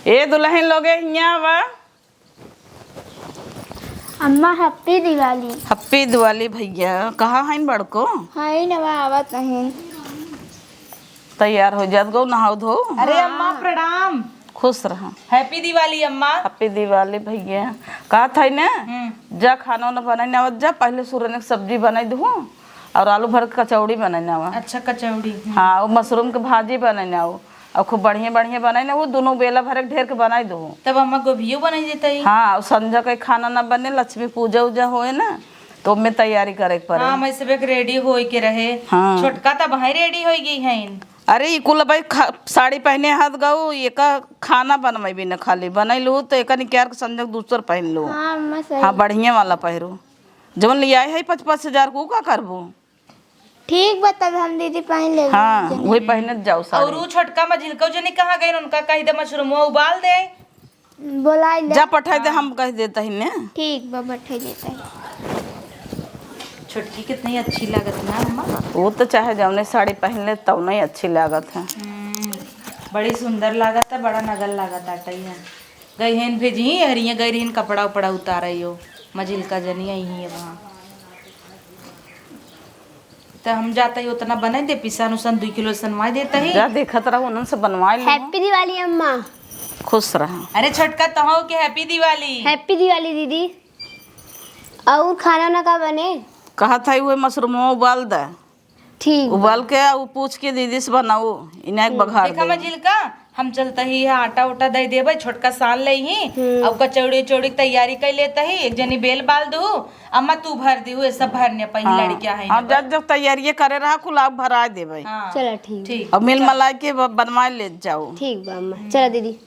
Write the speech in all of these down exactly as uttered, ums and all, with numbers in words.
ए दुलहिन लोगे, हियाँ आवा। अम्मा, happy दिवाली। Happy दिवाली भइया। कहाँ हइन बड़को? हइन, अब आवत हइन। तैयार होइ जात गउ, नहाउ धोउ। अरे अम्मा, प्रणाम। खुश रहा। Happy दिवाली अम्मा। Happy दिवाली भइया। कहत हई न, हम्म। जा खाना उना बनाइ न आवत जा, पहिले सुरने क सब्जी बनाइ दहु और आलू भर के कचौड़ी बनाइ न आवा। अच्छा, कचौड़ी, हम्म। हाँ, वो mushroom के भाजी बनाइ न आवा। और खूब बढ़िया बढ़िया बनाइ न, वो दुनो बेला भरे के ढेर के बनाइ दहु। तब अम्मा गोभियो बनाइ देतइ। हाँ, और संझा के खाना न बने, लक्ष्मी पूजा उजा होए न, तो ओमे तैयारी करे के परे। हाँ, मैं सबेक ready होइ के रहे। हाँ। छोटका त अबहीं ready होइ गइ हइन। अरे, ई कुल भाई खा-, साड़ी पहिने हाथ गउ, एका खाना बनवइबी न, खाली बनइ लू त एका निकार के संझा के दूसर पहिन लू। हाँ, अम्मा, सही। हाँ, बढ़िया वाला पहिरू। जवन लियाए हई पाँच पाँच हजार क, उ का करबू? ठीक बा, तब हम दीदी पहिन लेबे। हाँ, जने। उहे पहिनत जाउ साड़ी। और उ छोटका मझिलका जने कहाँ गइन, उनका कहि दे mushroom उबाल दे। बोलाइ ले। जा पठाइ दे, हाँ। हम कहि देत ही ने। ठीक बा, पठाइ देत ही। छोटकी कितनी अच्छी लागत ना अम्मा। वो तो चाहे जउने साड़ी पहिन ले, तउने अच्छी लागत है। हम्म, बड़ी सुंदर लागत है, बड़ा नगल लागत आटइ है। गइ हइन भेजी, हरिया गइ रहिन कपड़ा उपड़ा उतारइ हो, मझिलका जनी अइहीं अब। हाँ। त हम जात ही, ओतना बनाइ दे, पिसान उसान दुइ किलो सनवाइ देत ही। जा, देखत रहू, उन्हन से बनवाइ ले। Happy दिवाली अम्मा। खुश रहा। अरे छोटका, तोहू के happy दिवाली। Happy दिवाली दीदी। और खाना ना का बने? कहत हई उहे mushroom उबाल दे। ठीक बा। उबाल के आ, उ पूछ के दीदी से बनाऊ, इन्हें एक हम्म। बघार देखा दे। मझिलका, हम चलत ही, आटा उटा दइ देबइ, छोटका सान लेइहीं, हम्म। अउ कचौड़ी उचौड़ी के तैयारी कइ लेत ही, एक जनी बेल बाल दहू, अम्मा तू भर दिहू, ये सब भरने पइहीं हाँ। लड़कियाँ हैं हाँ, ना। जब जब तैयारिये करे रहा, कुल आप भराइ देबइ। हाँ। चला ठीक। ठीक। अउ मिल चल। मलाइ के ब-, बनवाइ लेत जाऊ। ठीक बा अम्मा, चला दीदी।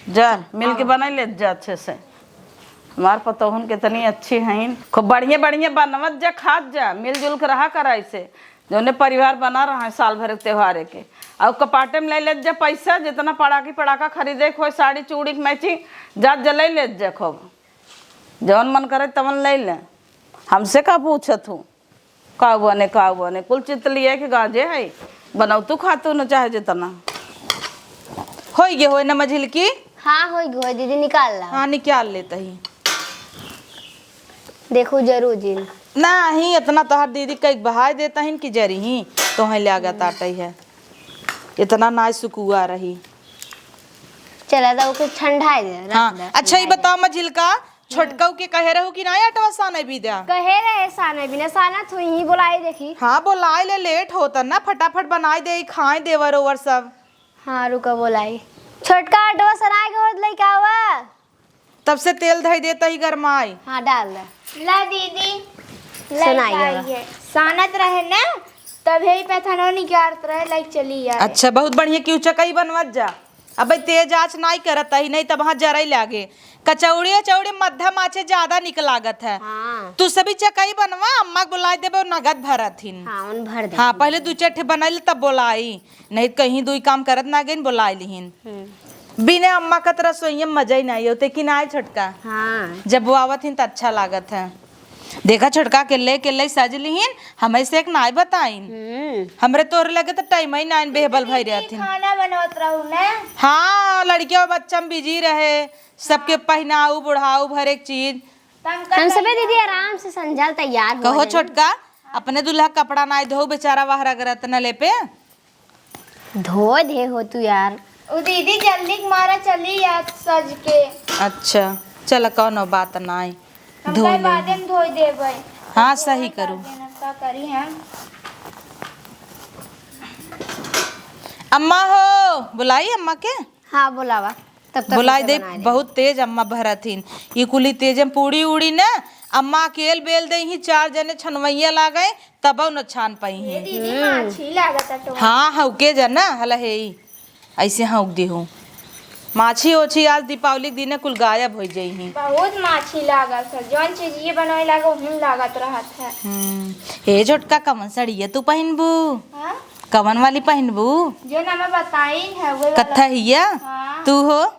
जा, मिल के हाँ। बनाइ लेत जा अच्छे से। हमार पतोहन कितनी अच्छी हइन, खूब बढ़िया बढ़िया बनवत जा, खात जा, मिलजुल के रहा करा ऐसे। जउने परिवार बना रहा है साल भर के त्योहारे के। अउ कपाटे में लइ लेत जा पइसा, जितना पड़ाकी पड़ाका खरीदे के होए, साड़ी चूड़ी के matching, जात जा लइ लेत जा खूब। जवन मन करे तवन लइ ले। हमसे का पूछत हूँ? का बने, का बने? कुल चित लिया के गाजे है, बनौतू खातू न चाहे जितना। होई गे होए न मझिलकी? हाँ, होई गे होए दीदी, निकाल ला। हाँ, निकाल लेत ही। देखू जरू जिन। नाही, इतना तोहार दीदी कई बहाय देत हिन कि जरी ही, तोहे लागत आटइ है। इतना नाय सुकुआ रही। चला, त ओके ठंडाए दे, रख हाँ। दे, अच्छा, ई ठंडाए दे। बताओ मझिलका, छोटकऊ के कहे रहू कि नाय अटवा साने बिदा? कहे रहे साने बिना, सानत हुई ही, बोलाई देखी। हाँ, बोलाई ले, लेट होता ना, फटाफट बनाई दे, खाए देवर ओवर सब। हाँ, रुका बोलाई। छोटका अटवा सनाए के होत लइका हुआ। तब से तेल धई देता ही गरमाई। हाँ, डाल दे। ला दीदी, सनाई लइका गवा। आई है। सानत रहे ना, तब यही पैथानो निकारत रहे, लाइक चली यार। अच्छा, बहुत बढ़िया, क्यों चकई बनवत जा। अबे तेज आँच नाई करत ही, नहीं तब हाँ जरई लागे। कचौड़ी, कचौड़ी मध्यम आँचे ज्यादा निक लागत है। हाँ। तू सभी चकई बनवा, अम्मा के बोलाई देबे, नगद भरत हिन। हाँ, उन भर दे। हाँ, पहले दू चार ठे बनाई ले, तब बोलाई। नहीं त कहीं दुई काम करत ना गइन, बोलाइ लिहिन। हम्म। बिना अम्मा का त रसोइया में मजा ही नाई होते कि नाई छोटका। हाँ। जब वो आवत हिन त अच्छा लागत है। देखा छोटका अकेले अकेले सज लिहिन, हमें से एक नाई बताइन। हम्म। हमरे तोरे लगे त टाइम ही नाई, बेहबल भई रहत हिन। खाना बनवत रहू ना। हाँ, लड़किया बच्चा में बिजी रहे, सबके हाँ। पहिनाऊ, बुढ़ाऊ, हर एक चीज। हम सबे दीदी आराम से संझल तैयार हो कहो जाई। छोटका, अपने दूल्हा कपड़ा नाई धो, बेचारा वहरा गरत न ले पे। धो दे हो तू यार। उ दीदी जल्दी के मारा चली यार सज के। अच्छा, चल कौनो बात नाई। हम धो कल ले। बादे में धोई देबै। हाँ, सही करू। का करी हम? अम्मा हो, बुलाई अम्मा के? हाँ, बुलावा। तब तक बोलाई उनके दे, बनाए दे। बहुत तेज अम्मा भरत हिन। ई कुली तेज में पूड़ी उड़ी ना, अम्मा अकेल बेल दे ही, चार जने छनवैया लागे, तबौ न छान पाई हे हैं। दीदी, हम्म। माछी लागत है तो। हाँ, हौके जना, हला हे ई। ऐसे हौक दे हो। माछी ओछी आज दीपावली के दिने कुल गायब हो जाई हैं। बहुत माछी लागत है। जौन चीज ये बनावे लागो, हम लागत रहत है। हम्म। ए छोटका, कवन सड़िया तू पहिनबू? हाँ? कवन वाली पहिनबू? जो ना मैं बताई है, वो वाला। कत्था हिया? हाँ। तू हो?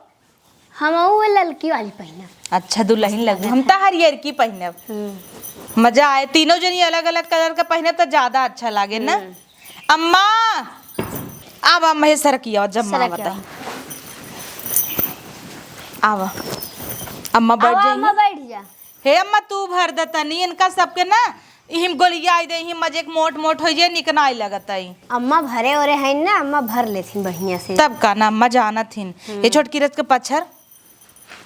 हम वो ललकी वाली पहिनब। अच्छा, दुल्हन लगू। हम त हरियर की पहिनब। हम्म। मजा आए, तीनों जनी अलग-अलग कलर का पहिनब त ज्यादा अच्छा लागे ना। हम्म। अम्मा, अब अम्मा ये सरकिया जम्मा सरकिया। बताई। आवा, अम्मा बैठ आवा, जाइए। अम्मा बैठ जा। हे अम्मा, तू भर दे तनी इनका सबके ना, इहिम गोलिया आई दे, इहिम मजे के मोट मोट हो जाए, निक नाई लगत आई। अम्मा भरे ओरे हैं ना, अम्मा भर लेथिन बढ़िया से। तब का ना, अम्मा जानत हिन। हम्म। ये छोटकी रच के पछर।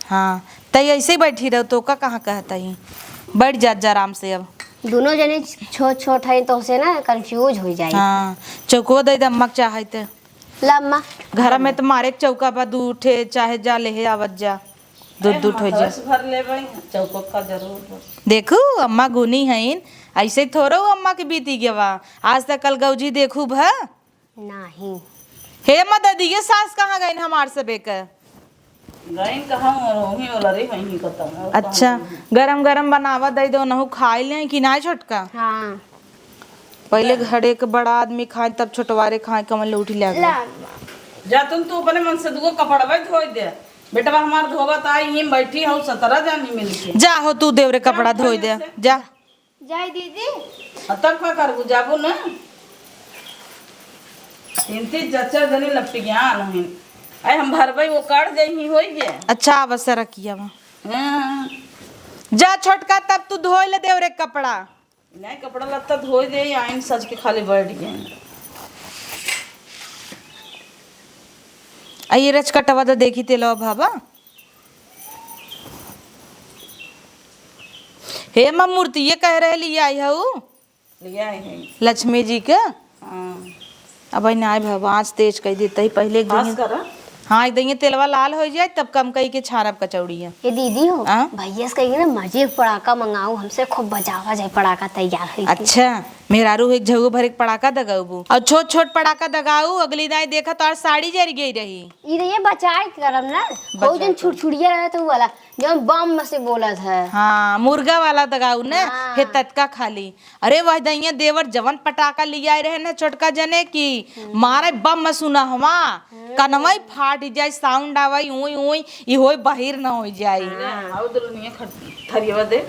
हाँ, तई ऐसे ही बैठी रहो, तो का कहाँ कहत ही। बैठ जा, जा आराम से अब। दोनों जने छोट छोट हैं, तो से ना confuse हो जाए। हाँ, चौको दे दे अम्मा के चाहे ते। ला अम्मा। घर में तो मारे के चौका बा, दू ठे, चाहे जा लेहे आवत जा, दू ए, दू ठे जा। भर लेबै, चौको का जरूर बा। देखू, अम्मा गुनी हईन, ऐसे थोड़ो अम्मा के बीती गवा। आज तक कल गौजी देखू भ। नाही। हे अम्मा, ददिये सास कहाँ गईन हमार सबे के? गईन कहाँ, वहीं वाला रे, वहीं खत्म है, और अच्छा, कहाँ गईन? गरम गरम बनावा दे दो, नहु खाई लें कि नाई छोटका? हाँ। पहिले घरे के बड़ा आदमी खाए, तब छोटवारे खाए, कमल उठी ले ला। जा तुम, तू अपने मन से दुगो कपड़वा धोई दे। बेटवा हमार धोवत आई, हिम बैठी हूँ, सतरा जानी मिलके। जा हो तू देवरे कपड़ा धोई दे, जा। जाए दीदी। आ तब का करबू, जाबू ना। इनती जच्चा जनी लपटियान हिन। आई हम भरबई, वो काट जाई ही होई गे। अच्छा, अवसर रखिया बा। हाँ। जा छोटका, तब तू धोई ले देवरे कपड़ा। नहीं, कपड़ा लत्ता धोई दे, आइन सज के खाली बैठ गए। आ ये रचकटवा तो देखी तेलवा भावा। हे माँ, मूर्ति ये कह रहे लिया आई हऊ? लिया आई है। लक्ष्मी जी के? हाँ। अब आई ना, भावा, आँच तेज कर देता ही पहले एक खास दिन। करा। हाँ, एक दिन ये तेलवा लाल हो जाए, तब कम कई के छानब कचौड़िया। ये दीदी हो, हाँ? भैया से कहिए ना, मजे के पड़ाका मंगाऊ, हमसे खूब बजावा जाए, पड़ाका तैयार है। अच्छा, मेहरारू एक झगू भर एक पड़ाका दगाऊ, और छोट छोट पड़ाका दगाऊ, अगली दाई देखा तो और साड़ी जर गई रही। ई तो ये बचाए के करम ना, बचाए हो जन करम। छुरछुरिया रहे तो वाला, जौन बम से बोलत है। हाँ, मुर्गा वाला दगाऊ ना, हाँ। हे ततका खाली। अरे वह दइया देवर जवन पटाखा लियाए रहे ना छोटका जने की, हम्म। मारे बम सुनहवा, हम्म। कनवई फाट जाए, sound आवई, उई, उई, ई होई बहिर न हो जाए। हाँ, आओ दुल्हनिया खट-, थरियवा दे।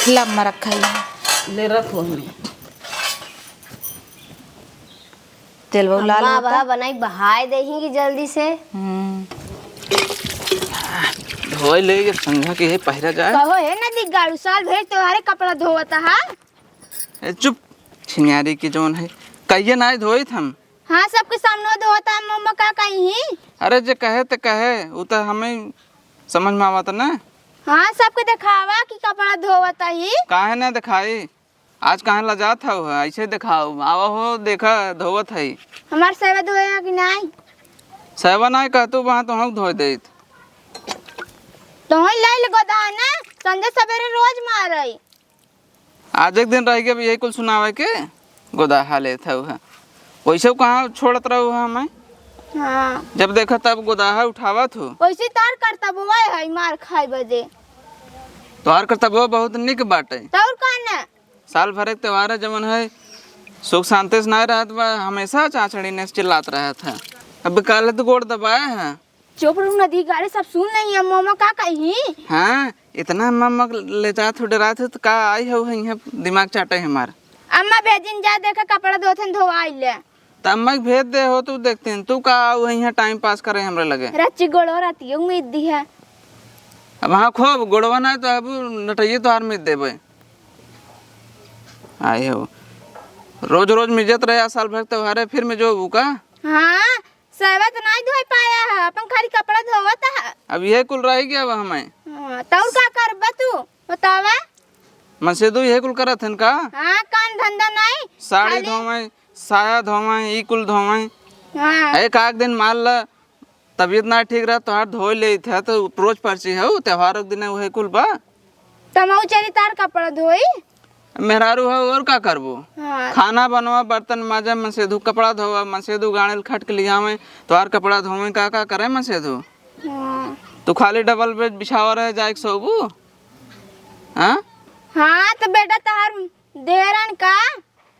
लम्मा रखा है। ले रख वहीं। तेल बहू लाल अम्मा, होता। अब बनाई बहाए देही कि जल्दी से। हम्म। धोए ले ये संझा के है पहिरा जाए। कहो हे नदी गाड़ू, साल भर तोहरे कपड़ा धोवत हा। ए, चुप, छिनियारी की जौन है, कहिए ना धोइत हम। हाँ, सबके सामने धोवत हा, मम्मा का कही? अरे, जे कहे ते कहे, उ तो हमें समझ में आवत ना। हाँ, सबके देखावा कि कपड़ा धोवत ही। काहे ना देखाई? आज काहे लजात हौ, ऐसे देखाओ, आवा हो, देखा, धोवत है। हमार सेवा धोए है कि नाई? सेवा नाई कहतू, वहाँ तो हम धोए देत। तो ही लाइल गोदाना, संझे सवेरे रोज मारई। आज एक दिन रह गया यही कुल सुनावे के, गोदाहा लेत हौ है। वैसे कहाँ छोड़त रहू है हमें? हाँ। जब देखा तब गोदाहा उठावत हो। वैसे तार करतबवा है, मार खाए बदे। तोहार करतबवा बहुत निक बाटे। तौर का ना? साल भर एक त्योहार है, जवन है सुख शांति से ना रहत बा, हमेशा चाचड़ी ने चिल्लात रहत है। अब काल तो गोड़ दबाए है। चुप रहू नदी गाड़ी, सब सुन नहीं है, मामा का कही? हाँ, इतना मामा ले जात हो, डरात हो, तो का आई हो है यहाँ दिमाग चाटे हमार। अम्मा भेजिन जा, देखे कपड़ा धोथन धोवाई ले। त अम्मा के भेज दे हो, तू देखते हैं, तू का आऊ है यहाँ टाइम पास करे हमरे लगे। रच्ची गोड़ो राती उम्मीद दी है। अब हाँ, खूब गोड़वा ना तो अब नटइये तोहार मीत देबे। आए हो, रोज रोज मिजत रहे, आ साल भर त्योहारे, फिर में जो का? हाँ, सहवा तो नहीं धोई पाया है, अपन खाली कपड़ा धोवत है। अब यह कुल रह गया अब हमें। हाँ, तो और का करबा तू, बतावा? मसेदू यह कुल करत हन का? हाँ, काम धंधा नहीं, साड़ी खाली धोवे, साया धोवे, ई कुल धोवे। हाँ। एक आध दिन मान ला, तबीयत ना ठीक रहा, तोहार धोई लेत है, तो रोज पर्ची है, उ त्योहार के दिन उहे कुल बा। तमहू चली तार कपड़ा धोई। मेहरारू है, और का करबो? हाँ। खाना बनवा, बर्तन माजा, मसेधू कपड़ा धोवा, मसेधू गाड़ेल खट के लियावे, तोहार कपड़ा धोवे, का का करे मसेधू? हाँ। तू खाली डबल बेड बिछावा रहे, जाए के सोबू? हाँ? हाँ, तो बेटा तोहार देरन का?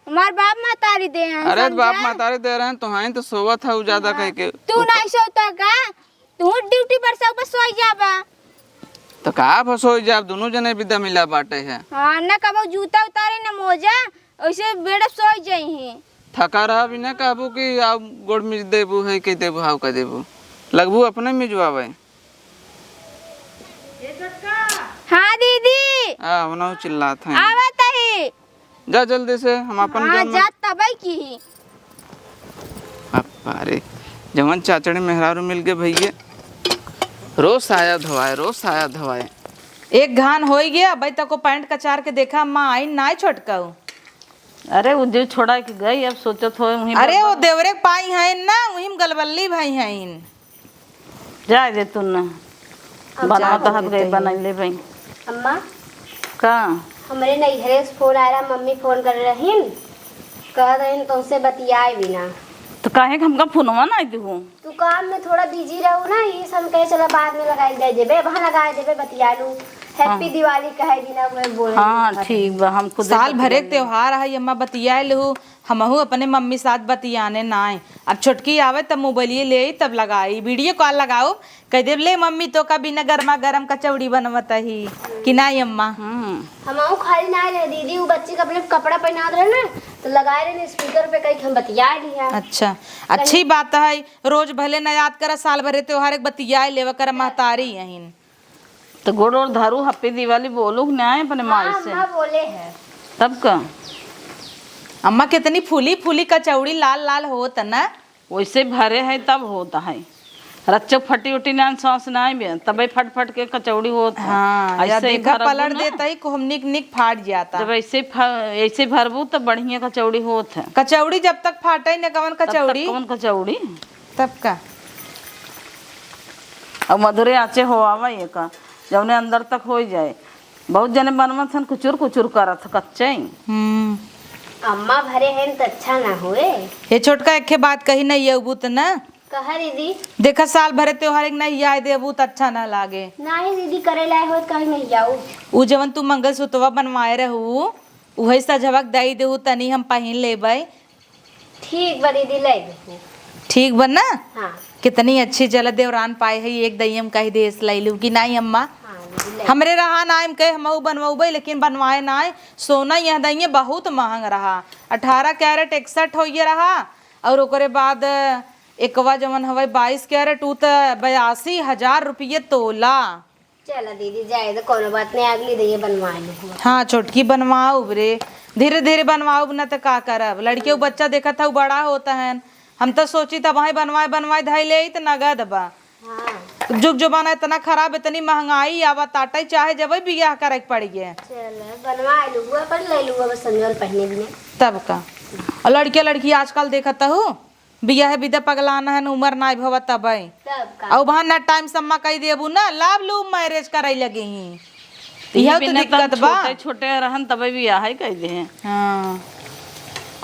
हमार बाप महतारी दे हैं, अरे, बाप समझा? महतारी दे रहे हैं, तो हैं तो सोवत है, उ ज्यादा हाँ। कह के। तू ऊपर नहीं सोता का? तू ड्यूटी पर से ऊपर सोई जाबा। तो का भा सोई जाब, दोनों जने विदा मिला बाटे है। हाँ, ना कबो जूता उतारे, ना मोजा, ऐसे बेड सोई जाई हैं। थका रहा भी ना कहबू कि आओ गोड़ मिज देबू है, कह देबू, हाउ कह देबू। लगबू अपने मिजवावे। हाँ दीदी। आ, ओनहु चिल्लात हैं। आवत ही। जा जल्दी से, हम अपन हाँ, जौन मन- जा तबई की ही। अब्बा रे, जवन चाचड़े मेहरारू मिल गए भैया, रोज साया धोवाए, रोज साया धोवाए। एक घान होई गया, अबई तको पैंट कचार के देखा, अम्मा आइन नाय छोटकाऊ। अरे, उ जो छोड़ा के गई, अब सोचत होए वहीं अरे, बदला। वो देवरे के पाई हैं ना, वहीं में गलबल्ली भाई हैं। जाए दे तू न। अब बनावत जाए हत दे गई तई। बनैले भाई। अम्मा, का? हमरे नैहरे से फोन आए रहा, मम्मी फोन कर रहीन, कह रहीन तुमसे बतियाए बिना। तो काहे के हमका फोनवा ना दिहू? तू काम में थोड़ा बिजी रहू ना, ये सब कहे चला बाद में लगाई दे देबे, वहाँ लगाए देबे, बतिया लू। हैप्पी हाँ। दिवाली कहे बिना कोई बोले हाँ, नहीं। ठीक बा, हम खुद साल भरे के त्योहार है, अम्मा बतियाए लू, हमहू अपने मम्मी साथ बतियाने नाय। अब छोटकी आवे तब मोबाइलिए ले आई, तब लगाई, वीडियो कॉल लगाओ, कह देब, "ले मम्मी, तो का बिना गर्मा गरम कचौड़ी बनवत ही कि नाय अम्मा?" हम्म। हमहू खाली ना रहे दीदी, वो बच्ची के अपने कपड़ा पहनात रहे ना, तो लगाए रहे स्पीकर पे, कहीं हम बतिया लिया। अच्छा, अच्छी बात है, रोज भले न याद करा, साल भरे त्योहार एक बतियाए लेवा करा, महतारी यहीन। तो गोड़ ओड़ धरू, हैप्पी दिवाली बोलू कि नाय अपने माई हाँ, से? अम्मा बोले है। तब का? अम्मा कितनी फूली फूली कचौड़ी लाल लाल होत ना। वैसे भरे है तब होत है। रच्चो फटी उटी ना सांस ना आवे, तबे फट फट के कचौड़ी होत है। हाँ, या ऐसे ही देखा भरबू पलट ना। देता ही कोहम निक निक फाट जाता। जब ऐसे फ-, ऐसे भरबू तो बढ़िया कचौड़ी होत है। कचौड़ी जब तक फाटे न कवन तब तक कचौड़ी? कवन कचौड़ी? तब का? अब मधुरे आँचे होआवा ये का, जौने अंदर तक होइ जाए। बहुत जने बनवत हन, कुचुर कुचुर करत ह, कच्चे ही। हम्म। अम्मा भरे हैं त अच्छा ना होए। हे छोटका, एक्खे बात कही नहीं अबू त ना। कहा दीदी? देखा, साल भरे त्योहार एक नहीं आए दे अबू त अच्छा ना लागे। नाही दीदी, करे लाए होत कहीं नहीं जाऊ। उ जवन तू मंगलसूत्रवा बनवाए रहू, उहे सजवक दई देहू, तनी हम पहिन लेबै। ठीक बा दीदी, ले लेहू। ठीक बा ना? हाँ। कितनी अच्छी जला देवरान पाए है, एक दइयम कही देस लैलू कि नाई अम्मा? हाँ दीदी, ले। हमरे रहा ना, हम कहे हमहू बनवउबै, लेकिन बनवाए ना आए। सोना यह दइये बहुत महंग रहा, अठारह कैरेट इकसठ होइए रहा, और ओकरे बाद एकवा जवन हवे बाईस कैरेट, उ त बयासी हजार रुपये तोला। चला दीदी, जाए दे, कोनो बात नहीं, अगली दइये बनवा लूँ। हाँ छोटकी, बनवाउब रे, धीरे धीरे बनवाउब, न त का करब। लड़के उ बच्चा देखत हउ, बड़ा होत हन, हम त सोची त अबहीं बनवाए बनवाए धइ लेइत नगद बा। हाँ। जुग जमाना इतना खराब, इतनी महंगाई आवा ताटे, चाहे जबे बियाह करे के पड़िए। चला बनवा लूँ, अपन ले लूँ, अब संजोल पहने बिना। तब का। और लड़के लड़की आजकल देखत हउ, बियाह बिदा पगलान हन, उमर नाई भवा तबै। तब का? अउ बहाना टाइम सम्मा कई देबू ना, love marriage करइ लगी ही। इहे तो बिना तब दिक्कत बा। छोटे छोटे रहन तबै बियाह है कई दे। हाँ।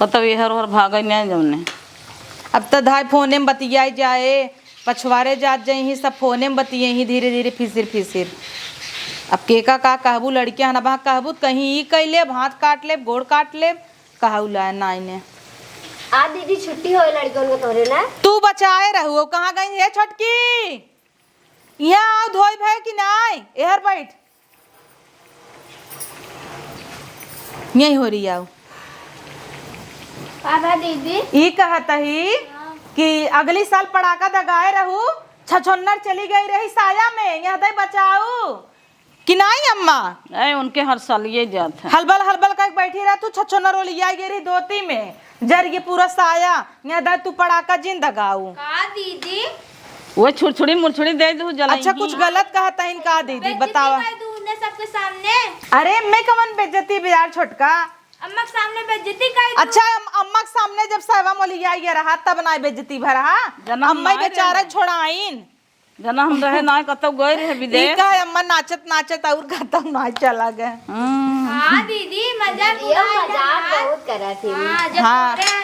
कतौ एहर ओहर भागै नहीं जौने। अब त धाय फोने में बतियाई जाए, पछवारे जात जइहीं, सब फोने में बतियइहीं धीरे धीरे फिसिर फिसिर। अब केका का कहबू, लड़किया हन, अब कहबू त कहीं ई कइ लेब, हाथ काट लेब, गोड़ काट लेब, कहू ला नाई ने। आ दीदी, छुट्टी होए लड़कन के तोहरे ना? तू बचाए रहू, कहाँ गई है छोटकी? यहाँ आओ, धोई भय कि नाई? एहर बैठ। यही हो रही आओ। का बा दीदी? ई कहत ही हाँ। कि अगली साल पड़ाका दगाए रहू, छछोन्नर चली गई रही साया में, यहाँ दे बचाऊ। कि नाई अम्मा? ए, उनके हर साल ये जात है। हलबल हलबल करके बैठी रह तू, छछोनर ओलिया गे रही धोती में, जर ये पूरा साया, यहाँ दा तू पड़ाका जिन दगाऊ। का दीदी? वो छुरछुरी मुरछुरी दे दू जलाई अच्छा, ही। कुछ गलत कहत हइन का दीदी, बेइज्जती बतावा। कर दू उन्हें सबके सामने। अरे, मैं कवन बेइज्जती बे यार छोटका? अम्मा के सामने बेइज्जती कर दू। अच्छा, अम-, अम्मा के सामने जब साया में ओलिया ये रहा, तब ना बेइज्जती भरा। जना हम अम्मा मारे बेचारा हैं। छोड़ाइन। जना हम रहे ना, कतौ गए रहे विदेश। ई का अम्मा नाचत नाचत और कतौ ना चला गए। हम्म। हाँ दीदी, मजाक ये उड़ाए मजाक रहा। बहुत करा थी। हाँ, जब हाँ। तोहरे,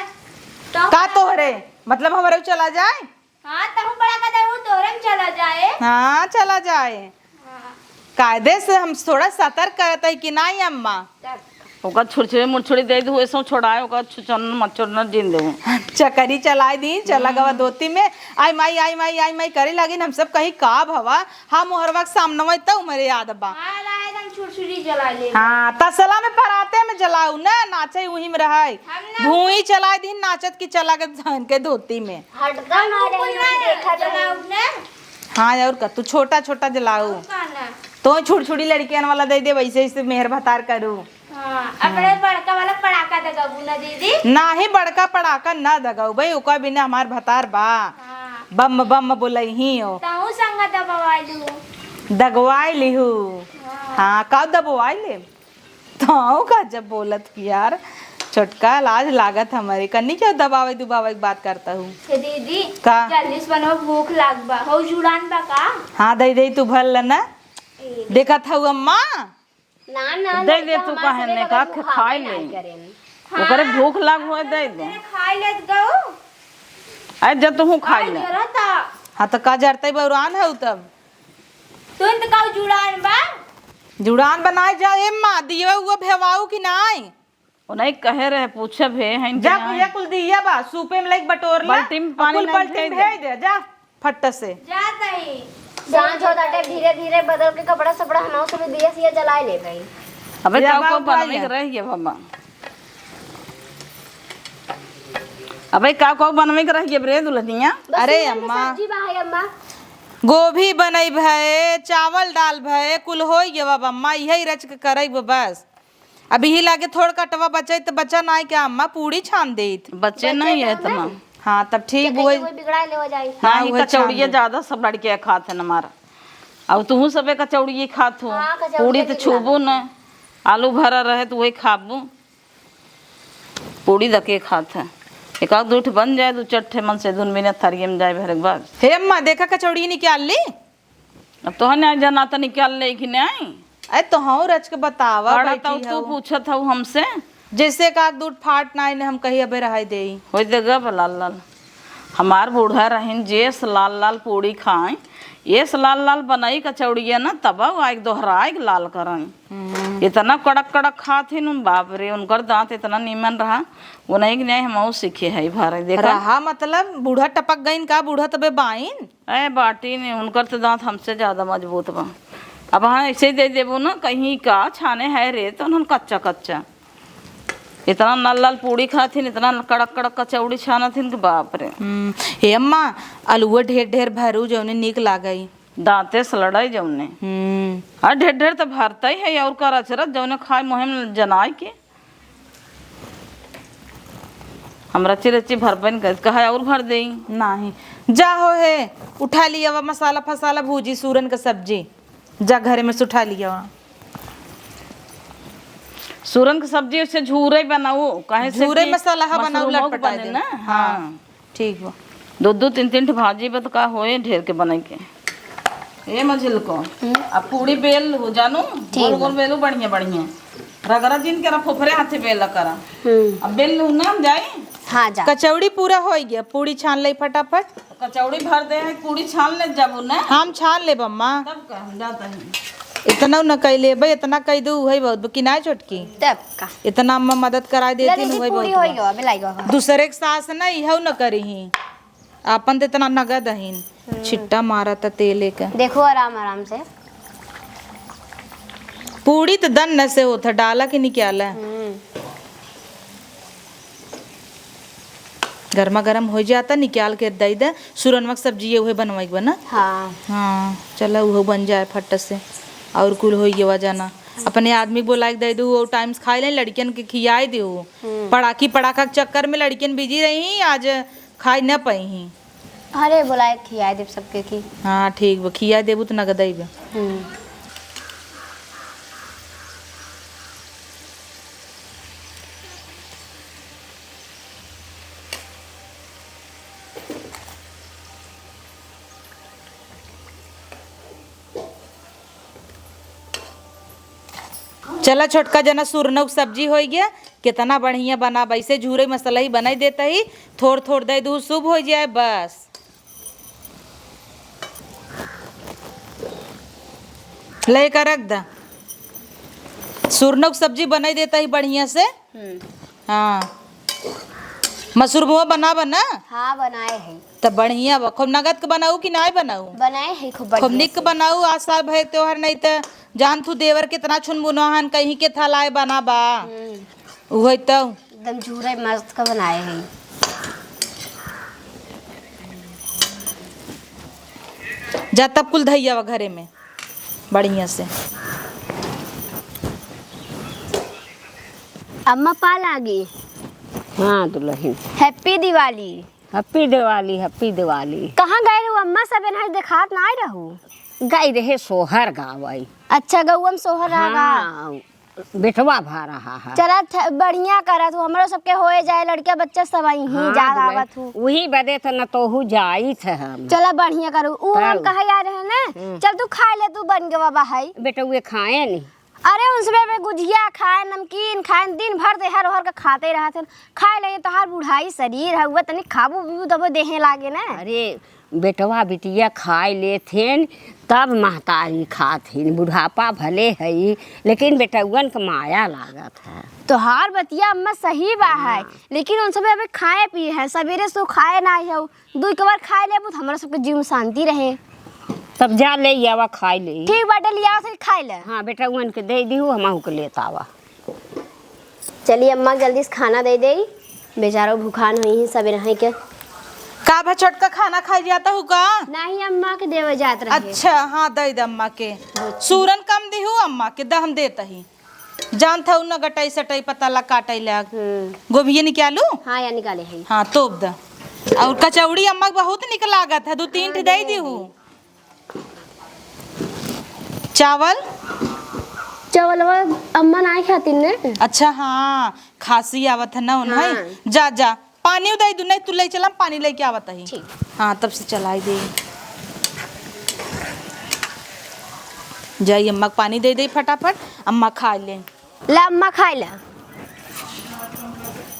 तो का तोहरे? मतलब हमरे चला जाए? हाँ, तहु बड़ा का दहु तोहरे में चला जाए। हाँ, चला जाए। हाँ। कायदे से हम थोड़ा सतर्क करत है कि नाई अम्मा? तब। ओकर छुरछुरी मुरछुरी दे दू, ऐसो छोड़ाए, ओकर छुचन मच्छर न जिन दे। चकरी चलाए दी, चला गवा हम्म। धोती में, "आई माई, आई माई, आई माई" करे लागिन। हम सब कहीं का भवा, हम ओहरवा के सामने वही त उमरे याद बा। हाँ, लाए एकदम छुरछुरी जला ले। हाँ, तसला में पराते में जलाऊ ना, नाचे उही में रहाई। हम ना भूई चलाए दी, नाचत की चला गए धान के धोती में। हटता ना हम रही, कुल ना देखा तो जलाऊ नहीं। ना। हाँ, और का, तू छोटा छोटा जलाऊ। और का ना। तो छुड़छुड़ी लड़कियन वाला दे दे, वैसे ऐसे मेहर भतार करू। हाँ, अपने बड़का वाला पड़ाका दगबू ना दीदी? नाही, बड़का पड़ाका ना दगऊ भाई, ओका बिना हमार भतार बा। हाँ। बम बम बोलई ही हो। तहू संग दबवाई लू। दगवाई लिहू। हाँ। हाँ, का दबवाई ले? तो का जब बोलत कि यार, छोटका लाज लागत हमरे, कन्नी क्यों दबावे दुबावे की बात करता हूँ? हे दीदी, का? जल्दी से बनवा, भूख लाग बा। हो जुड़ान बा का? हाँ, दे दे, तू भर लेना। ए। देखत हऊ अम्मा? ना, ना, दे दे, लइका तू हमार काहे सने ने का का भूखा खाए नहीं ले? करेन। ओकरे हाँ, भूख लाग होए, दे दे। खाए लेत गऊ। अरे, जब तू खाए ले। जरा ता। हाँ, तो का जरतई बौरान हऊ तब? तू तो कहू जुड़ान बा। जुड़ान बनाए जा, ए माँ, दियो वो भेवाऊ कि नाई? ओ नहीं कहे रहे, पूछब हे, हैं कि जा, नाई? ये कुल दिया बा, सूपे में लेके बटोर ला, बाल्टी में और पानी कुल नहीं बाल्टी में भेज दे। भेज दे, जा, फट्ट से। जा तई। सांझ हो ताटे, धीरे धीरे बदल के कपड़ा सपड़ा हम सब दिया सिया जलाए ले भाई। अबे ये का अब को आउ बनवे के रह गया बाबा? अबे का को बनवे के रह गया रे दुल्हनिया? बस अरे इनमें अम्मा। सब्जी बा है अम्मा। गोभी बनई भए, चावल दाल भए, कुल होई गवा बा अम्मा, इहे रच के करई बा बस। अब इही लागे थोड़ कटवा बचे त बचा नाई क्या अम्मा, पूड़ी छान देत। बचे बचे नहीं है तो इतना। नहीं। हाँ, तब ठीक। केते हुए। के कोई बिगड़ा ले हो जाई। हाँ, हाँ, ही उहे छान कचौड़िया दे। ज्यादा सब लड़के खात है हमारा। अब तुहू सबे कचौड़िए खात हो। हाँ, कचौड़िए पूड़ी तो ठीक छूबू लागत। न। आलू भरा रहे तो वही खाबू। पूड़ी दके खात है। एक आध दू ठे बन जाए, दू चार ठे मन से दुन बिना थरिये में जाए भरे के बाद। हे अम्मा, देखा कचौड़ी निकाल ली। अब तोहने आज जना त निकाल ले कि नहीं? अरे तोहऊ रच के बतावा, पढ़ा बैठी तऊ तू हऊ। पूछत हऊ हमसे। जैसे का दूध फाट ना आइने हम कही अबे रहाई देई। होई दे गब लाल लाल। हमार बूढ़ा रहिन जेस लाल लाल पूड़ी खाए, एस लाल लाल बनई कचौड़िया ना तब आइक दोहराइक लाल करई। हम्म। इतना कड़क कड़क खात हिन, बाप रे, उनकर दांत इतना नीमन रहा, वो नहीं कि नहीं हमहू सीखे है भरे। देखा? रहा मतलब बूढ़ा टपक गईन का, बूढ़ा तबे बाइन? ए बाटी ने, उनकर तो दांत हमसे ज्यादा मजबूत बा। अब हाँ ऐसे ही दे देबो ना, कहीं का छाने है रे, तो उन्हन कच्चा कच्चा। इतना लाल लाल पूड़ी खाथिन, इतना कड़क कड़क कचौड़ी छानथिन कि बाप रे। हम्म, हे अम्मा, अलुआ ढेर ढेर भरू जौने नीक लागई। दांते से लड़ाई जौने। हम्म। हाँ, ढेर ढेर तो भरता ही है, और का रचरत जौने खाए मुहे में जनाए के। हम रची रची भर बन गए, कहा और भर देई। नाही, जा हो हे, उठा लिया वा मसाला फसाला भूजी, सूरन का सब्जी, जा घरे में से उठा लिया वा। सूरन का सब्जी उसे झूरे बनाऊ, काहे से झूरे कि मसाला हा बनाऊ, मशरूमो के लटपटाए बने दे। ना। हाँ, हाँ। ठीक बा। दो दो तीन तीन ठे भाजी बा त का होए ढेर के बनाई के। ए मझिल को, हम्म। अब पूड़ी बेल हो जानू, ठीक गोल बा। गोल बेलू बढ़िया बढ़िया। रगड़ा जिन के ना फोफरे हाथे बेला करा। हम्म। अब बेल लू ना हम जाई। हाँ, जा। कचौड़ी पूरा होई गया, पूड़ी छान लई फटाफट। कचौड़ी भर दे है, पूड़ी छान ले जाबू ना। हम छान लेब अम्मा। तब का, हम जाता ही। इतना न कई लेबे, इतना कई दू, उहे बहुत बा, कि नाई छोटकी? तब का। इतना अम्मा मदद कराई देती ले न, दीदी, उहे पूड़ी बहुत होई बा। गवा, बेलाई गवा। दूसरे के सास ना, इहउ न करी ही। आपन त इतना नगद अहिन। हम्म। छिट्टा मारा त तेले का। देखो आराम आराम से। पूड़ी त दन न से होत ह, डाला के निकाला। हम्म। गर्मा गर्म हो जाता, निकाल के दई दे। सुरनवा के सब्जी ये उहे बनवाई के बा ना? हाँ। हाँ, चला उहो बन जाए फट से। और कुल होई गवा जाना। अपने आदमी बोला के दे दू, वो टाइम से खाई ले, लड़कियन के खियाई दे। हम्म। पड़ाकी पड़ाका के चक्कर में लड़कियन बिजी रही, आज खाई न पाई ही। अरे, बोलाए खियाए देब सबके की। हाँ, ठीक बा, खियाए देबू त नगद अइबे। हम्म। चला छोटका जना, सुरनऊ के सब्जी होइ गया, कितना बढ़िया बना बा। ऐसे झूरे मसाला ही बनाई देता ही, थोड़ थोड़ दे दू, शुभ हो जाए बस। लेकर रख दा। सुरनऊ के सब्जी बनाई देता ही बढ़िया से। हम्म। हाँ, मशरूमवा बना बना। हाँ, बनाए है। त बढ़िया बा। खूब नगद के बनाऊ कि नाय बनाऊ? बनाए है खूब खूब बढ़िया निक से। बनाऊ, आज साल भर त्योहार नहीं त जान तू देवर कितना छुनमुनहन कहीं के थलाए बना बा। हम्म। उहे त। एकदम झूरे मस्त का बनाए है। जा तब कुल धैया बा घरे में। बढ़िया से। अम्मा, पा लागी। हाँ दुलहिन। Happy दिवाली। Happy दिवाली, happy दिवाली। कहाँ गए रहू अम्मा, सबेरे नाहीं देखात नाहीं रहू? गई रहे सोहर गावई। अच्छा, गउआ में सोहर रहा गा? हाँ, बेटवा भा रहा है। चला थ-, बढ़िया करत हू, हमरो सबके होए जाए, लड़का बच्चा सब अइहीं, हाँ, जात दुलहिन, आवत हू। वही बदे त न तोहू जाइत है हम। चला बढ़िया करू, ऊ हम तब। कहे आ रहे ना, हम्म। चल तू खाइ ले, तू बन गवा बा है। बेटउए खाए नहीं। अरे, उन सबे में गुजिया खाए, नमकीन खाए, दिन भर देहर ओहर के खाते रहत हन। खाए ले, तोहार बुढ़ाई शरीर हउवे, तनी खाबू पीबू तबो देहे लागे ना। अरे, बेटवा बिटिया खाए लेत हेन, तब महतारी खात हिन। बुढ़ापा भले हई, लेकिन बेटउअन के माया लागत है। तोहार बतिया अम्मा सही बा है, हाँ। लेकिन उन सबे अबे खाए पिए हैं, सबेरे से खाए ना हउ, दुइ कवर खाए लेबू त हमरा सबके जीव में शांति रहे। तब जा ले आवा, खाए ले। ठीक बाटे, ले आवा, फिर खाए ले। हाँ, बेटउअन के दे दिहू, हमहू के लेत आवा। चली अम्मा, जल्दी से खाना दे देई, बेचारो भुखान होइहीं सबेरे के। का भा छोटका, खाना खाए जात हू का? नाहीं, अम्मा के देवे जात रहे। अच्छा, हाँ, दे दे अम्मा के। अच्छा। सूरन कम दिहू अम्मा के, द हम देत ही। जानत हऊ न, गटई सटई पताला काटई लाग। हम्म। गोभिये निकालू? हाँ, या निकाले हई। हाँ, तोप द। अउर कचौड़ी अम्मा के बहुत निक लागत है, दू तीन हाँ, ठे दे दे दिहू। दे। चावल? चावलवा अम्मा नाहीं खातिन ने। अच्छा, हाँ, खांसी आवत है ना उन्हें। हाँ। जा, जा, पानी उदई दू, नहीं तू ले चला, हम पानी लेके आवत ही। ठीक। हाँ, तब से चलाई दे। जाई अम्मा के पानी दे दे फटाफट, अम्मा खाइ ले। ला अम्मा खाइ ला।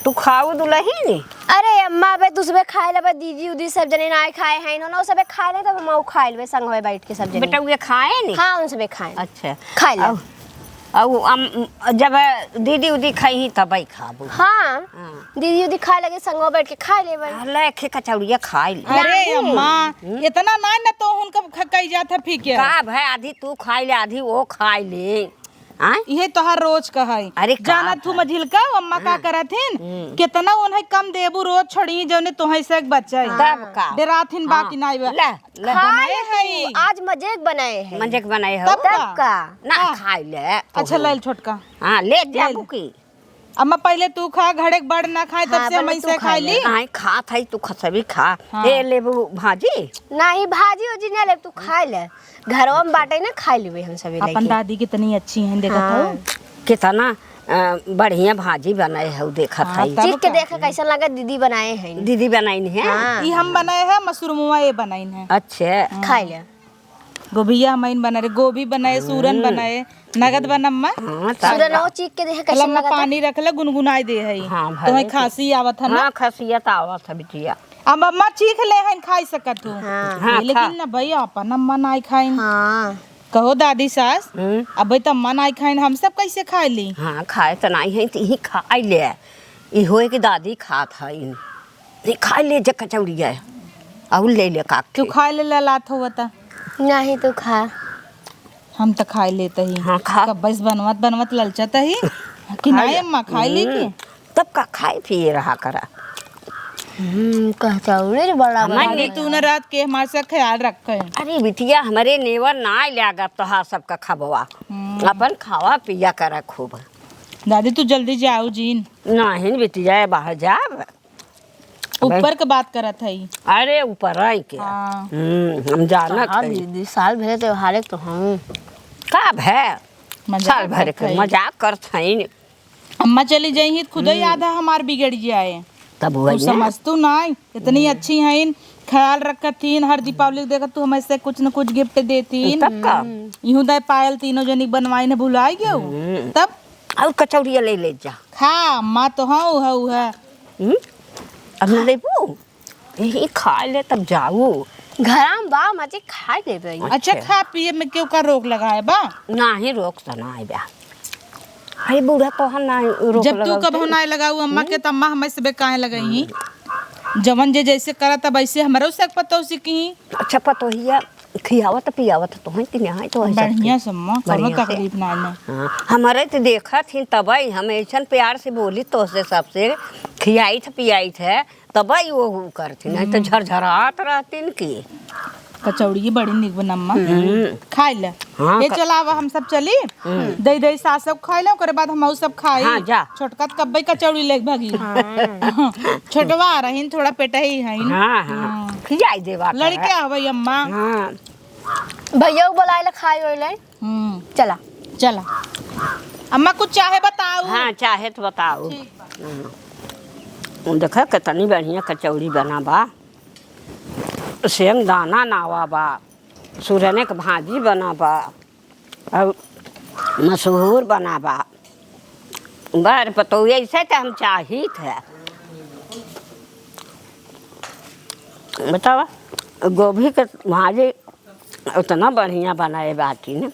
तू खाऊ दुलहिन? अरे अम्मा, अबे तू सबे खाइ ले, अबे दीदी उदी सब जने नाहीं खाए हैं, इन्होंने सबे खाइ ले, तब हम खाइ लेबे संगवे बैठ के सब जने। बेटउए खाए नी? हाँ, उन सबे खाए। अच्छा। खाइ ले। अउ, अउ अम, जब दीदी उदी खाई तब ही खाबू। हाँ। हाँ। दीदी उदी खाए लगे, संगवा बैठ के खाइ लेबे। हाँ, ले खे कचौड़िया खाइ ले। अरे नाहीं। अम्मा, हम्म? इतना नाहीं ना तो उनका ख-, कही जात है फिक्र। का भाई, आधी तू खाइ ले, आधी वो खाइ ले। आय? इहे तोहार रोज का है। अरे का जानत हूँ भाई? मझिलका, अम्मा का हाँ। करत हिन? हम्म। कितना उन्हें कम देबू, रोज छोड़ी जौने तोहें से एक बच्चा है। तब का? डेरात हिन हाँ। बाकी नाहीं बा। ले, ले। खाए बनाए तू, है। आज मजे के बनाए हैं। मजे के बनाए हो। तब तब का? का? ना हाँ। खाइ ले। अच्छा, ले ले छोटका। हाँ, ले ले जाबू ले। की। अम्मा, पहिले तू खा, घरे के बड़ ना खाए, तब हाँ, से हम पहिले ऐसे तू खा खाई ले। ली। नाहीं, खात हई, तू खसबी खा। हाँ। ए, लेबू भाजी? नाहीं, भाजी ओजी ना लेब, तू खाए ले। घरवा में बाटे ना, खाए लेबे हम सभी अपन लइके। दादी कितनी अच्छी हैं, देखत हाँ। हो? कितना, अ, बढ़िया भाजी बनाए हउ, देखत हाँ, हई। तब चीख के का? देख, कैसन लगा दीदी बनाए हैं। दीदी बनाइन है? हाँ। ई हम बनाए हैं, मशरूमवा ये बनाइन है। अच्छा। हाँ। खाए ले। गोभिया हमइन बना रहे, गोभी बनाए, सूरन हम्म। बनाए, नगद बना अम्मा। हाँ, सूरन ताजा। वो चीख के देखे कैसन मतलब अम्मा लगता? पानी रख ले, गुनगुनाई दे है। हाँ, तो भले है तो। खांसी आवत है ना? हाँ, खांसियत आवत है बिटिया। अब अम्मा चीख ले हैं, खाई सकत हो। हाँ। हाँ, ये लेकिन खा। ना भाई, अपन अम्मा नाहीं खाइन। हाँ। कहो दादी सास, हम्म। अबे तो अम्मा नाहीं खाइन, हम सब कैसे खाए ली? हाँ, खाए तो नाहीं है, तो यही खाए ले। इहो एक दादी खात है। नहीं, खाए ले जे कचौड़िया है। अउर ले ले काट तू के। खाए ले ललात हो बता। नाहीं, तू खा। हम तो खाए लेते ही। हाँ, खा। कब बस बनवत बनवत ललचत ही कि खा नाहीं ले। अम्मा, खाए ले हम्म। के? तब का खाए पिए रहा करा। हम्म, कचौड़ी बड़ा हमारे बड़ा। दादी, तू न रात के हमारे से ख्याल रखे। अरे बिटिया, हमरे नेवर नाहीं लागत तोहार सबका खबवा। हम्म। अपन खावा पिया करा खूब। दादी, तू जल्दी जाओ जीन। नाहीं बिटिया, बाहर जाब। ऊपर के बात करत हई। अरे, ऊपर आई के। हाँ। हम्म, हम जानत हाँ, हई। दीदी, साल भरे त्योहारे तो हम। का भे? मजाक साल भरे करत के हई। मजाक करत हई। अम्मा चली जाई ही, खुदे हम्म। याद है हमार बिगड़ जाए। तब तू वही ना। समझतू नाहीं, इतनी हम्म। अच्छी हईन, ख्याल रखत हीन, हर दीपावली के देखत तू हमें से कुछ न कुछ gift देती। तब का? यूं दाई पायल तीनों जनी बनवाई ने भुलाई गयो। हम्म। तब? अउर कचौड़िया ले ले जा। खा, अम्मा तो हऊ, हऊ है। हम्म? अब न लेबू? यही खा ले तब जाऊ। घरा में बा, मजे खा लेबे। अच्छा, अच्छा। खा पिए में केहू का रोक लगा है बा? नाहीं, रोक तो नाहीं बा। अरे बूढ़ा तोहन ना रोक जब तू लगाऊ कबहू तो। नाहीं लगाऊ अम्मा के, हम्म। त अम्मा हमें से बे काहे लगाई? हम्म। जवन जे जैसे करत, तब ऐसे हमरो से पतोह सीखी। अच्छा, पतोहिया खियावत पियावत तो हैं कि नहीं, तो ऐसा बढ़िया से अम्मा, कौनो बढ़िया से। तकलीफ ना है। हाँ, हमारे तो देखत ही तबई, हम ऐसन प्यार से बोली तो से सबसे खियाई थ पियाई थ, तबई वो हु करती, नहीं तो हम्म। झरझरात रहती न की। कचौड़ी बड़ी निक बा अम्मा। हम्म। खाइ ले। हाँ, ये क- चला, अब हम सब चली। हम्म। दे दे सास सब खाइ ले, ओकरे बाद हम सब खाई। हाँ, जा। छोटका त कब्बे कचौड़ी लेके भागी। हाँ। छोटवा रहीन, थोड़ा पेटही हईन। हाँ, हाँ। हाँ। खियाई देवा कर। लड़के हवे अम्मा। हाँ। भैया को बुलाए ले, खाए होए ले। हम्म। चला। चला। अम्मा, कुछ चाहे बताऊ? हाँ, चाहे तो बताऊ। ठीक बा। हम्म। देखा, कितनी बढ़िया कचौड़ी बना बा। सेंग दाना नावा बा, सुरने के भाजी बना बा, और मशहूर बना बा। बर पतोह, ऐसे तो हम चाहित है। बतावा, गोभी के भाजी उतना बढ़िया बनाए बाटी न।